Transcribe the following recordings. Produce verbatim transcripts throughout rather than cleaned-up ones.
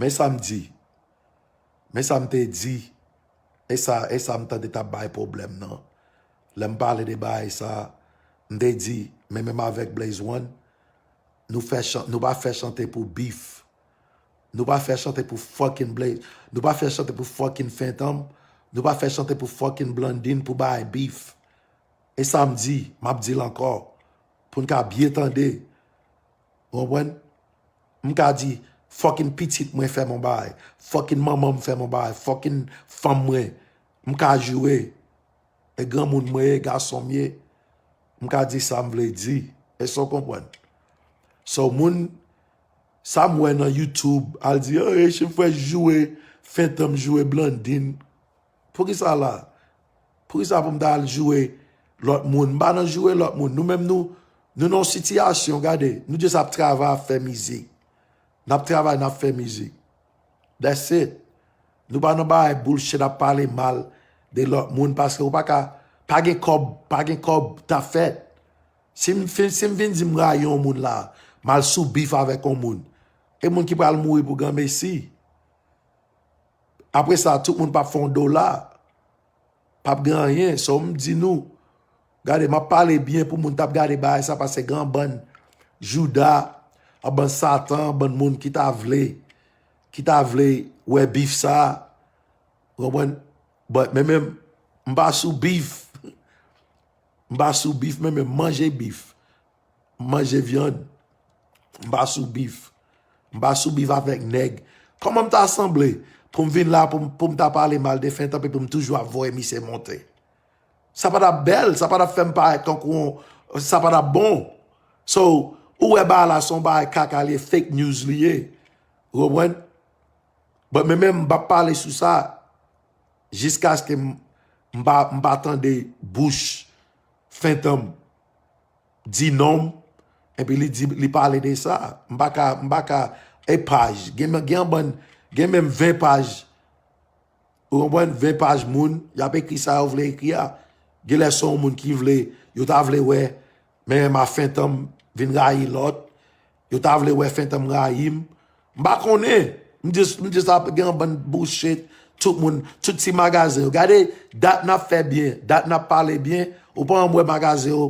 Men sa m di. Men sa m te di. E sa, e sa m tande t ap bay pwoblèm nan. Lè m pale de bagay sa, m te di, men menm avèk Blaze One, nou fè chan, nou pa fè chante pou bif. Nou pa fè chante pou fucking Blaze. Nou pa fè chante pou fucking Fentanm. Nou pa fè chante pou fucking Blandine pou bay bif. E sa m di, m ap di l ankò. Pou n ka byen tande. Ou konprann? M ka di, fucking pitit mwen fè m yon bagay. Fucking manman m fè m yon bagay. Fucking fanm mwen. M ka joure. E granmoun mwen ye, gason m ye. M ka di sa m vle di. Èske w konprann? So, moun, sa m wè nan YouTube, al di, oh, Haitian Fresh joure, Fentanm joure, Blandine. Poukisa la? Poukisa pou m ta al joure lòt moun? M pa nan joure lòt moun. Nou menm nou, nou nan yon sitiyasyon, gade, nou just ap travay, ap fè mizik. N ap travay, n ap fè mizik. That's it. Nou pa nan bagay bullshit ap pale mal de lòt moun paske ou pa ka, pa gen kòb, pa gen kòb ta fèt. Si m, fin- si m vin di m rayi yon moun la, m al sou bif avèk yon moun. E moun ki pral mouri pou granmesi. Apre sa, tout moun p ap fè yon dola. P ap gen anyen. So, m di nou, gade, m ap pale byen pou moun t ap gade bagay sa, paske gen yon bann Jouda, yon bann Satan, yon bann moun ki ta vle, ki ta vle wè bif sa. Ou konprann? But, men menm, m pa sou bif. M pa sou bif, men menm, manje bif. M manje vyann. M pa sou bif. M pa sou bif avèk nèg. Kòman m ta sanble pou m vin la pou m, pou m ta pale mal de Fentanm epi m toujou ap voye misye monte? Sa pa t ap bèl, sa pa t ap fè m parèt tankou yon, sa pa t ap bon. So, ou wè bagay la se yon bagay kaka li ye, fake news li ye. Ou konprann? But men menm m p ap pale sou sa jiskaske m, m pa, m pa tande bouch Fentanm di non m, epi li di, li pale de sa. M pa ka, m pa ka, e paj, gen, gen yon bann, gen menm ven paj, ou konprann, ven paj moun, y ap ekri sa yo vle ekri a. Genlè se yon moun ki vle, yo ta vle wè, men menm a Fentanm vin rayi lòt, yo ta vle wè Fentanm rayi m. M pa konnen. M just, m just ap gen yon bann bullshit. Tout moun, tout ti magazen yo. Gade, dat n ap fè byen, dat n ap pale byen, ou pa janm wè magazen yo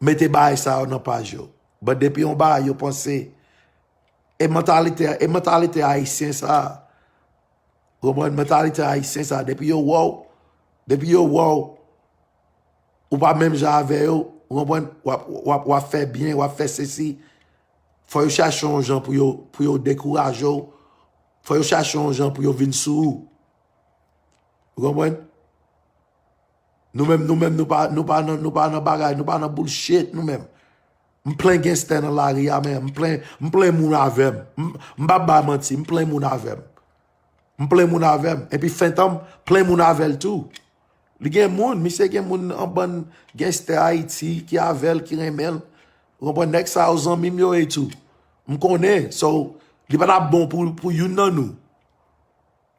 mete bagay sa yo nan paj yo. But depi yon bagay yo panse, e mantalite, e mantalite ayisyen sa. Ou konprann? Mantalite ayisyen sa. Depi yo wè w, depi yo wè w, ou pa menm jan avè yo, ou konprann? W ap, w ap, w ap fè byen, w ap fè sesi. Fò yo chache yon jan pou yo, pou yo dekouraje w. Fò yo chache yon jan pou yo vin sou ou. Ou konprann? Nou menm, nou menm, nou pa, nou pa nan, nou pa nan bagay, nou pa nan bullshit, nou menm. M plen genstè nan lari a, men m plen, m plen moun avè m. M, m p ap bay manti, m plen moun avè m. M plen moun avè m. Epi Fentanm plen moun avè l tou. Li gen moun, misye gen moun an bann genstè Ayiti ki avè l, ki renmen l. Ou konprann? Nèg sa yo zanmi m yo ye tou. M konnen, so, li pa t ap bon pou, pou youn nan nou.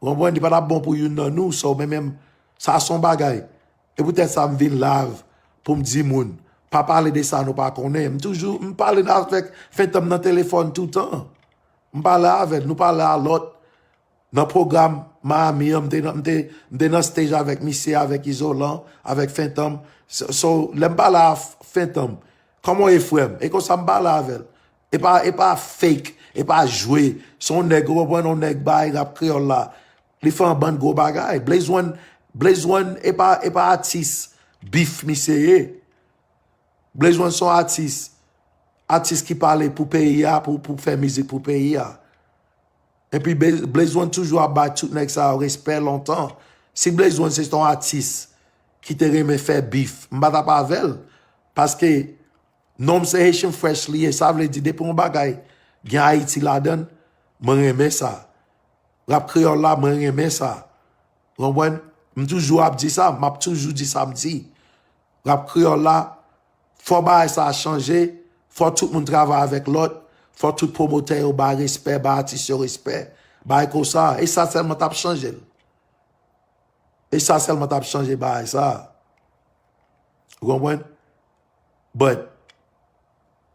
Ou konprann? Li pa t ap bon pou youn nan nou, so, men menm, sa se yon bagay. E poutèt sa m vin live pou m di moun, pa pale de sa nou pa konnen. M toujou, m pale avèk Fentanm nan telefòn toutan. M pale avè l, nou pale a lòt. Nan pwogram Miami an, m te nan, m te, m te nan stage avèk misye, avèk Izolan, avèk Fentanm. So, so, lè m pale a F-, Fentanm, kòman w ye, frè m? E konsa m pale avè l. E pa, e pa fake, e pa jwe. Se yon nèg, ou konprann, yon nèg bay rap kreyòl la. Li fè yon bann gwo bagay. Blaze One, Blaze One, e pa, e pa atis bif misye ye. Blaze One se yon atis, atis ki pale pou peyi a, pou, pou fè mizik pou peyi a. Epi Blaze, Blaze One toujou ap bay tout nèg sa yo respè lontan. Si Blaze One se t yon atis ki te renmen fè bif, m pa t ap avè l. Paske non m se Haitian Fresh li ye, sa vle di depi yon bagay gen Ayiti ladan l, mwen renmen sa. Rap kreyòl la, mwen renmen sa. Ou konprann? M toujou ap di sa, m ap toujou di sa m di. Rap kreyòl la, fò bagay sa a chanje, fò tout moun travay avèk lòt, fò tout pwomotè yo bay respè, bay atis yo respè, bay konsa, e sa sèlman t ap chanje l. E sa sèlman t ap chanje bagay sa a. Ou konprann? But,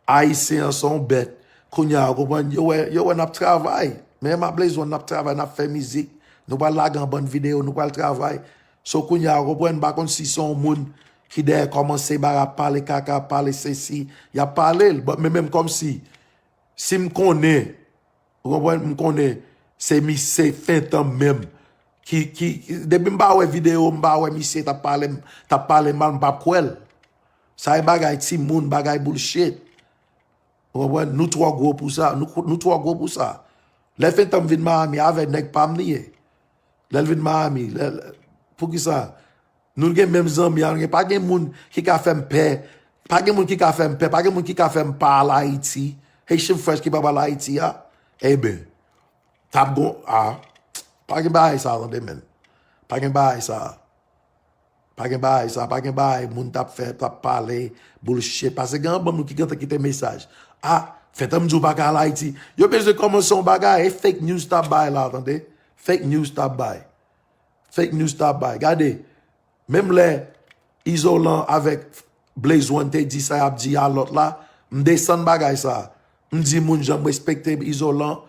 Ayisyen an se yon bèt. Kounye a, ou konprann? Yo wè, yo wè n ap travay. Men m ak Blaze One, n ap travay, n ap fè mizik. Nou pral lage yon bann videyo, nou pral travay. So, kounye a, ou konprann, m pa konn si se yon moun ki dèyè kòmanse bagay ap pale kaka, ap pale sesi, y ap pale l. But men menm kòmsi, si m konnen, ou konprann, m konnen se mi-, se Fentanm menm. Ki, ki, depi m pa wè videyo, m pa wè misye t ap pale, t ap pale mal, m p ap kwè l. Sa e bagay timoun, bagay bullshit. Ou konprann? Nou twò gwo pou sa. Nou, nou twò gwo pou sa. Lè Fentanm vin Miami, avè nèg pa m li ye. Lè l vin Miami, lè, lè, poukisa? Nou gen menm zanmi a, nou gen, pa gen moun ki ka fè m pè. Pa gen moun ki ka fè m pè. Pa gen moun ki ka fè m pa al Ayiti. Haitian Fresh ki pa al Ayiti a. Eben, t ap gon, a, pa gen bagay sa, tande, men. Pa gen bagay sa. Pa gen bagay sa, pa gen bagay moun t ap fè, t ap pale, bullshit. Paske gen anbanm nou ki gentan kite mesaj. A, Fentanm di w pa ka al Ayiti. Yo bezwen kòmanse yon bagay, e fake news t ap bay la, tande? Fake news t ap bay. Fake news t ap bay. Gade, menm lè Izolan avèk Blaze One te di sa y ap di a lòt la, m desann bagay sa. M di moun jan m respekte Izolan,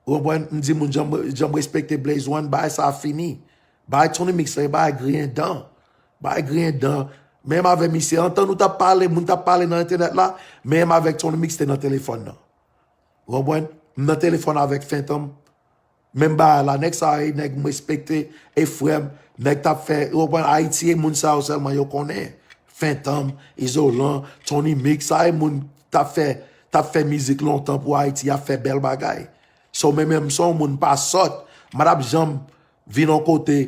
ou konprann? M di moun jan m, jan m respekte Blaze One, bagay sa fini. Bagay Tony Mix la, e bagay griyen dan. Bagay griyen dan. Menm avè misye, antan nou t ap pale, moun t ap pale nan entènèt la, menm avèk Tony Mix te nan telefòn nan. Ou konprann? M nan telefòn avèk Fentanm. Menm bagay la, nèg sa yo, e nèg m respekte, e frè m, nèg t ap fè, ou konprann, Ayiti, e moun sa yo sèlman yo konnen. Fentanm, Izolan, Tony Mix, sa e moun t ap fè, t ap fè mizik lontan pou Ayiti, y ap fè bèl bagay. So, men menm, m se yon moun pa sòt, m pa t ap janm vin yon kote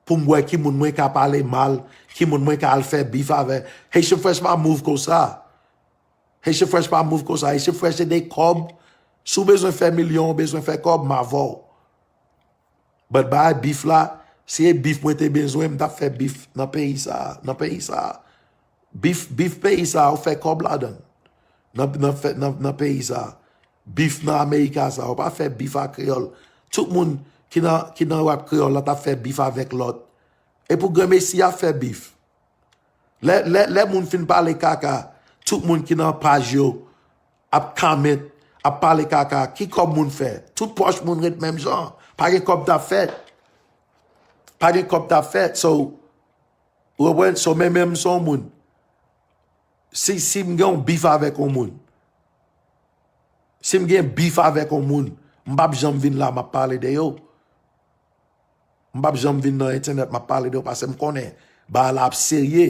pou m wè ki moun mwen ka pale mal, ki moun mwen ka al fè bif avè. Haitian Fresh pa move konsa. Haitian Fresh pa move konsa. Haitian Fresh se de kòb. Si w bezwen fè milyon, w bezwen fè kòb, m avè w. But bagay bif la, si e bif mwen te bezwen, m t ap fè bif nan peyi sa, nan peyi sa. Bif, bif peyi sa, ou fè kòb ladan l. Nan, nan, fè, nan, nan peyi sa. Bif nan Amerika sa, ou pa fè bif ak kreyòl. Tout moun ki nan, ki nan rap kreyòl la t ap fè bif avèk lòt. E pou granmesi y ap fè bif. Lè, lè, lè moun fin pale kaka, tout moun ki nan paj yo ap comment, ap pale kaka, ki kòb moun fè? Tout pòch moun ret menm jan. Pa gen kòb t ap fèt. Pa gen kòb t ap fèt. So, ou konprann? So, men menm m se yon moun. Si, si m gen yon bif avèk yon moun, si m gen bif avèk yon moun, m p ap janm vin la, m ap pale de yo. M p ap janm vin nan entènèt, m ap pale de yo, paske m konnen bagay la ap serye.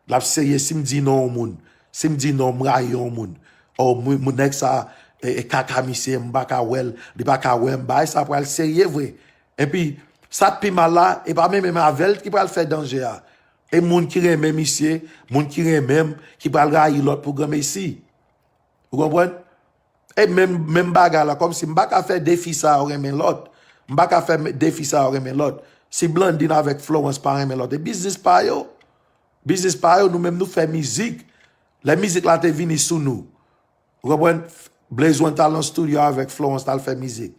L ap serye si m di non yon moun. Si m di non, m rayi yon moun. O, moun, moun nèg sa, e, e kaka misye, m pa ka wè l, li pa ka wè m. Bagay sa pral serye vre. Epi, sa k pi mal la, e pa menm menm avè l ki pral fè danje a. E moun ki renmen misye, moun ki renmen m, ki pral rayi lòt pou granmesi. Ou konprann? E menm, menm bagay la, kòmsi m pa ka fè de fi sa yo renmen lòt. M pa ka fè de fi sa yo renmen lòt. Si Blandine avèk Florence pa renmen lòt, e biznis pa yo. Biznis pa yo, nou menm nou fè mizik. Lè mizik la te vini sou nou, ou konprann? Blaze One t al nan studio avèk Florence, t al fè mizik.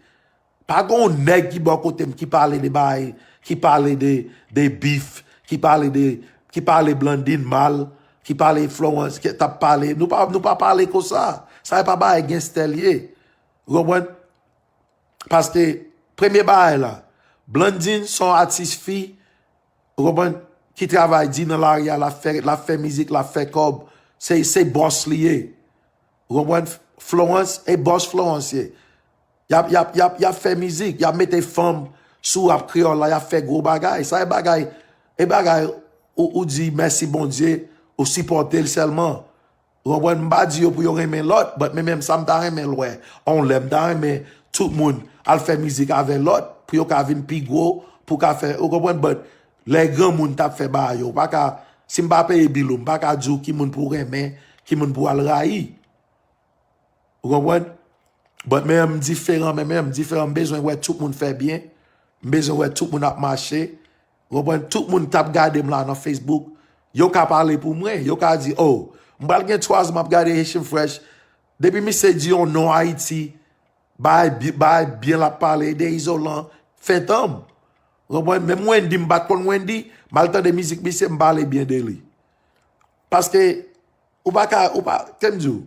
Pa gen yon nèg ki bò kote m ki pale de bagay, ki pale de, de bif, ki pale de, ki pale Blandine mal, ki pale Florence, ki t ap pale. Nou pa, nou pa pale konsa. Sa e pa bagay genstè l ye. Ou konprann? Paske, premye bagay la, Blandine se yon atis fi, ou konprann, ki travay di nan lari a, l ap fè, l ap fè mizik, l ap fè kòb. Se, se bòs li ye. Ou konprann? Florence, e bòs Florence ye. Y ap, y ap, y ap, y ap fè mizik, y ap mete fanm sou rap kreyòl la, y ap fè gwo bagay. Sa e bagay, e bagay ou, ou di mèsi Bondye, ou sipòte l sèlman. Ou konprann? M pa di yo pou yo renmen lòt, but men menm sa m ta renmen l wè. On lè m ta renmen tout moun al fè mizik avè lòt, pou yo ka vin pi gwo, pou ka fè, ou konprann? But lè granmoun t ap fè bagay yo, ou pa ka, si m pa peye bil ou, m pa ka di w ki moun pou w renmen, ki moun pou w al rayi. Ou konprann? But men m diferan, men, men m diferan, m bezwen wè tout moun fè byen, m bezwen wè tout moun ap mache. Ou konprann? Tout moun t ap gade m la nan Facebook, yo ka pale pou mwen, yo ka di, oh, m pral gen twa zan m ap gade Haitian Fresh, depi misye di yon non Ayiti, bay, bay byen l ap pale, de Izolan, Fentanm. Ou konprann? Menm Wendy, m pa t konn Wendy, m al tande mizik misye, m pale byen de li. Paske, ou pa ka, ou pa, te m di w,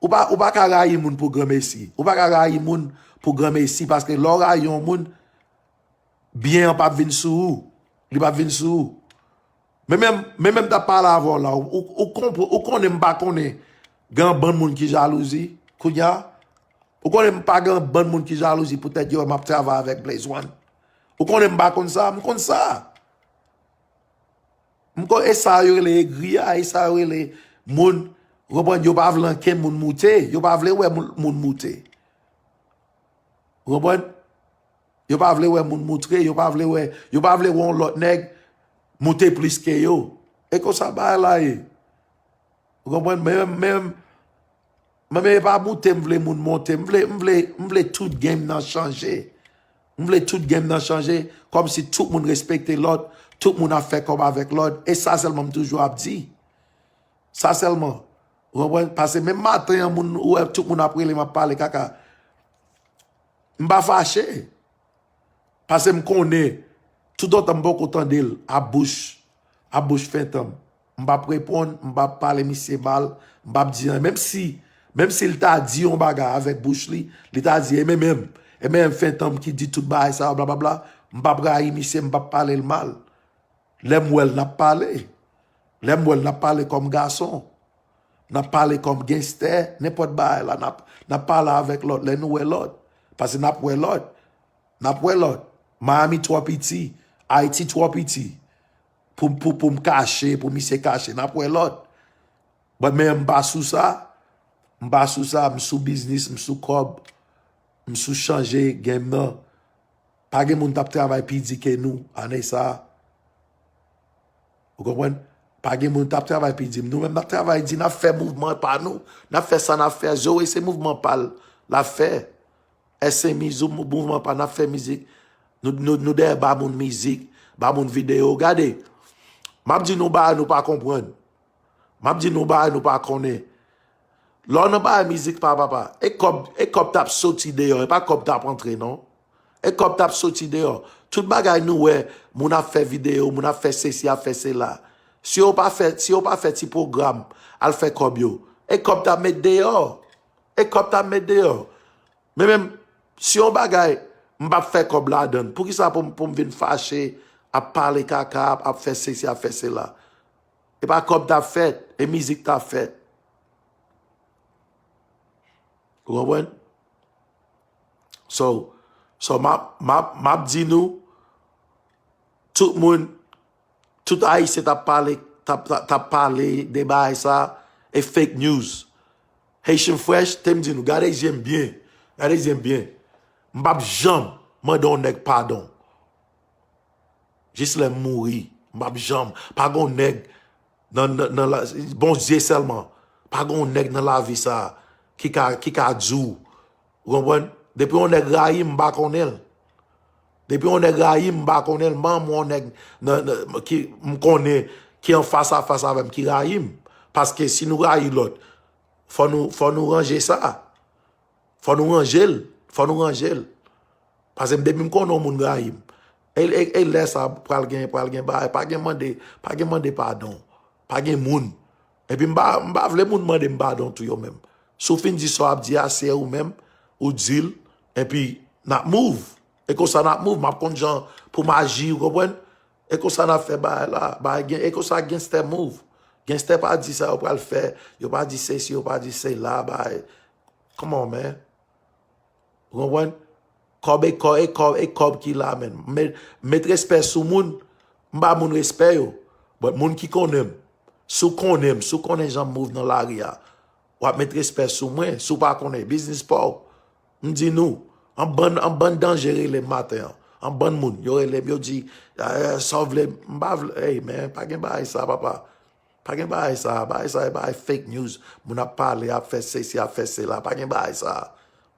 Ou pa, ou pa ka rayi moun pou granmesi. Ou pa ka rayi moun pou granmesi, paske lè w rayi yon moun, byen an p ap vin sou ou. Li p ap vin sou ou. Men menm, men menm m t ap pale avè w la, ou, ou, ou konpr-, ou konnen m pa konnen gen yon bann moun ki jalouzi, kounye a, ou konnen m pa gen yon bann moun ki jalouzi poutèt yo wè m ap travay avèk Blaze One. Ou konnen m pa konn sa, m konn sa. M konn, e sa yo rele egri a, e sa yo rele moun, ou konprann, yo pa vle ankenn moun moute, yo pa vle wè moun, moun moute. Ou konprann? Yo pa vle wè moun moutre, yo pa vle wè, yo pa vle wè yon lòt nèg moute plis ke yo. E konsa bagay la ye. Ou konprann? Men, men, men, men e pa moute m vle moun monte. M vle, m vle, m vle tout game nan chanje. M vle tout game nan chanje. Kòmsi tout moun respekte lòt, tout moun ap fè kòb avèk lòt. E sa sèlman m toujou ap di. Sa sèlman. Ou konprann? Paske menm maten an, moun, ou wè tout moun ap rele m ap pale kaka. M pa fache. Paske m konnen, toutotan m poko tande l, ap bouch, ap bouch fentanm. M p ap reponn, m p ap pale misye mal, m p ap di anyen. Menm si, menm si l ta di yon bagay avèk bouch li, li ta di, e men menm, e men menm fentanm ki di tout bagay sa yo, blablabla, m p ap rayi misye, m p ap pale l mal. Lè m wè l, n ap pale. Lè m wè l, n ap pale kòm gason. N ap pale kòm genstè, nenpòt bagay la, n ap, n ap pale avèk lòt lè nou wè lòt. Paske n ap wè lòt. N ap wè lòt. Miami twò piti. Ayiti twò piti. Pou, pou, pou m kache, pou misye kache. N ap wè lòt. But men m pa sou sa. M pa sou sa. M sou biznis, m sou kòb. M sou chanje game nan. Pa gen moun t ap travay pi di ke nou, ane sa a. Ou konprann? Pa gen moun t ap travay pi di. Nou menm n ap travay di, n ap fè mouvman pa nou. N ap fè sa n ap fè. Zoe se mouvman pa l l ap fè. S M I, mouvman pa n ap fè mizik. Nou, nou, nou dèyè ba moun mizik, ba moun videyo. Gade, m ap di nou bagay nou pa konprann. M ap di nou bagay nou pa konnen. Lè w nan bagay mizik pa papa, e kòb, e kòb t ap soti deyò, e pa kòb t ap antre non. E kòb t ap soti deyò. Tout bagay nou wè, moun ap fè videyo, moun ap fè sesi, ap fè sela. Si yo pa fè, si yo pa fè ti pwogram, al fè kòb yo. E kòb t ap met deyò. E kòb t ap met deyò. Men menm, si yon bagay, m p ap fè kòb ladann, poukisa pou m, pou m vin fache, ap pale kaka, ap, ap fè sesi, ap fè sela? E pa kòb t ap fèt, e mizik t ap fèt. Ou konprann? So, so m ap, m ap, m ap di nou, tout moun, tout Ayisyen t ap pale, t ap, t ap, t ap pale de bagay sa, e fake news. Haitian Fresh, te m di nou, gade je m byen, gade je m byen. M p ap janm mande yon nèg padon. Jis lè m mouri, m p ap janm, pa gon nèg nan, nan, nan la, Bondye sèlman, pa gon nèg nan lavi sa a ki ka, ki ka di w, ou konprann? Depi yon nèg rayi m, m pa konnen l. Depi yon nèg rayi m, m pa konnen l. Manman yon nèg nan, nan, ki m konnen ki an fas a fas avè m ki rayi m. Paske si nou rayi lòt, fò nou, fò nou ranje sa. Fò nou ranje l. Fò nou ranje l. Paske m depi m konnen yon moun rayi m. E, e, e lè sa pral gen, pral gen bagay. Pa gen mande, pa gen mande padon. Pa gen moun. Epi m pa, m pa vle moun mande m padon tou yo menm. Si w fin di sa w ap di a, se ou menm, ou di l, epi n ap move. E konsa n ap move, m ap konn jan pou m aji, ou konprann? E konsa n ap fè bagay la, bagay gen, e konsa genstè move. Genstè pa di sa yo pral fè, yo pa di sesi, yo pa di sela, bagay. Come on, man. Ou konprann? Kòb e kòb, e kòb, e kòb ki la, man. Met, met respè sou moun. M ba moun respè yo. But moun ki konnen m, si w konnen m, si w konnen jan m move nan lari a, w ap met respè sou mwen. Si w pa konnen, biznis pa w. M di nou, an bann, an bann danje rele m maten an. An bann moun, yo rele m, yo di, "Eh, sa w vle?" M pa vle, ey, man, pa gen bagay sa, papa. Pa gen bagay sa, bagay sa, e bagay fake news. Moun ap pale, ap fè sesi, ap fè sela. Pa gen bagay sa.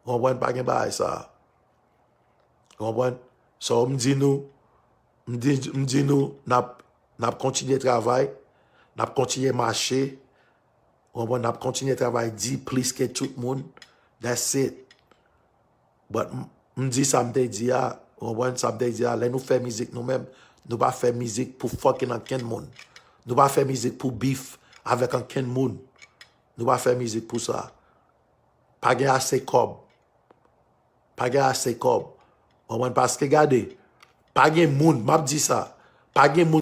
Ou konprann? Pa gen bagay sa. Ou konprann? So, m di nou, m di, m di nou, n ap, n ap kontinye travay, n ap kontinye mache, ou konprann? N ap kontinye travay di plis ke tout moun. That's it. But m, m di sa m te di a, ou konprann sa m te di a, lè nou fè mizik nou menm, nou pa fè mizik pou fucking ankenn moun. Nou pa fè mizik pou beef avèk ankenn moun. Nou pa fè mizik pou sa. Pa gen ase kòb. Pa gen ase kòb. Konprann? Paske gade, pa gen moun, m ap di sa, pa gen moun